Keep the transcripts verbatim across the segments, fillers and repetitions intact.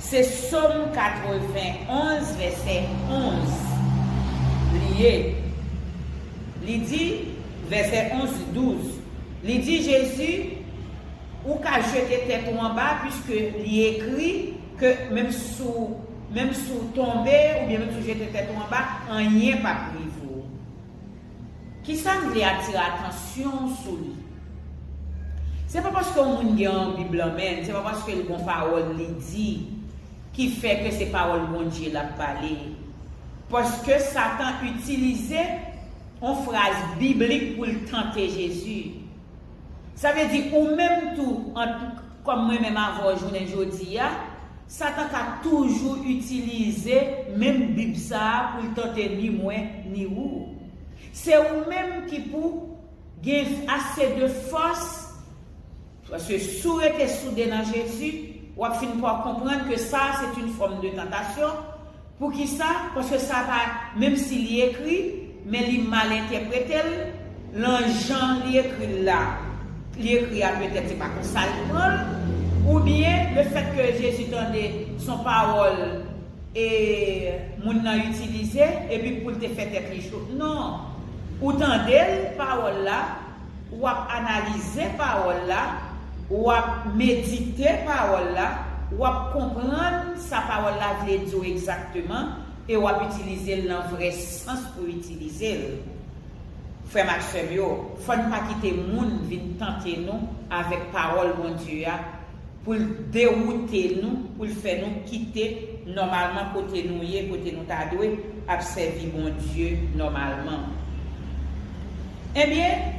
Se Sòm katrevenn onz, vèsè onz li ye. Li di, vèsè onz, douz, li di, Jezi, ou ka jete tèt ou anba, piske li ekri ke menm si w, menm si w tonbe, oubyen menm si w jete tèt ou anba, anyen p ap rive w. Kisa m vle atire atansyon w sou li? Se pa paske yon moun gen yon Bib nan men l, se pa paske l gen yon pawòl li di, ki fè ke se pawòl Bondye l ap pale. Paske Satan itilize yon fraz biblik pou l tante Jezi. Sa vle di, ou menm tou, an, kòm mwen menm avè w jounen jodi a, Satan ka toujou itilize menm Bib sa a pou l tante ni mwen, ni ou. Se ou menm ki pou gen ase de fòs, paske si w rete soude nan Jezi, w ap fin pa konprann ke sa, c'est une forme de tentation. Poukisa? Paske sa pa, menm si li ekri, men li mal entèprete l, lan jan li ekri l la, li ekri a petèt se pa konsa l pran l, oubyen lefètke Jezi tande se yon pawòl e moun nan itilize, epi pou l te fè tèt li cho. Non. Ou tande l, pawòl la, w ap analize pawòl la, w ap medite pawòl la, w ap konprann sa pawòl la vle di w egzakteman, e w ap itilize l nan vrè sans pou w itilize l. Frè m ak sè m yo, fò n pa kite moun vin tante nou avèk pawòl Bondye a, pou l dewoute nou, pou l fè nou kite nòmalman kote nou ye, kote nou ta dwe ap sèvi Bondye nòmalman. Ebyen,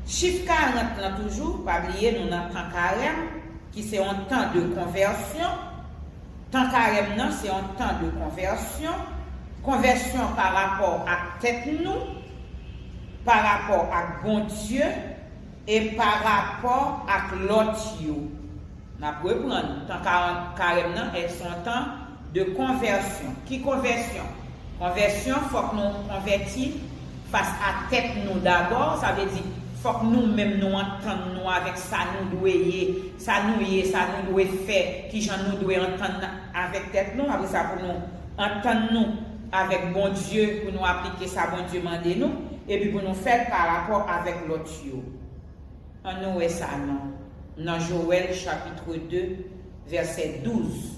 chif karant lan toujou, pa bliye nou nan tan karèm, ki se yon tan de konvèsyon. Tan karèm nan se yon tan de konvèsyon. Konvèsyon pa rapò ak tèt nou, pa rapò ak Bondye, e pa rapò ak lòt yo. N ap reprann, tan ka-, karèm nan, se yon tan de konvèsyon. Ki konvèsyon? Konvèsyon, fòk nou konvèti fas a tèt nou dabò, sa vle di, fòk nou menm nou antann nou avèk sa nou dwe ye, sa nou ye, sa nou dwe fè, kijan nou dwe antann avèk tèt nou, apre sa pou nou antann nou avèk Bondye, pou nou aplike sa Bondye mande nou, epi pou nou fè l pa rapò avèk lòt yo. Ann nou wè sa nan, nan Jowèl chapit de, vèsè douz.